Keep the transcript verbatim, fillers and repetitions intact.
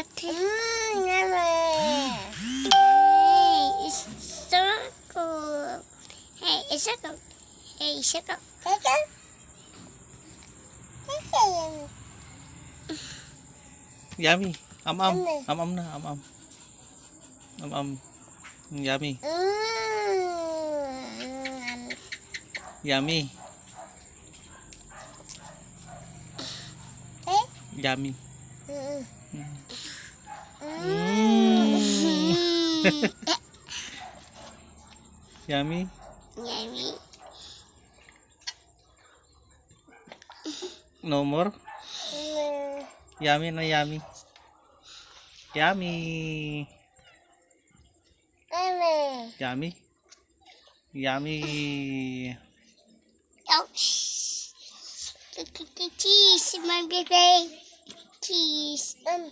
Mm, yummy. Hey, it's so cool. Hey, it's so cool. Hey, it's so cool. Yummy. Am-am. Yummy. Am-am na, am-am. Am-am. Yummy. Mm. Yummy. Eh? Yummy. Mm. Mm. Mm. Yummy. Yummy. No more? Mm. Yummy na yummy. Yummy. Yummy. Yummy. Yummy. Ouch. Cheese, my baby. Cheese. Um,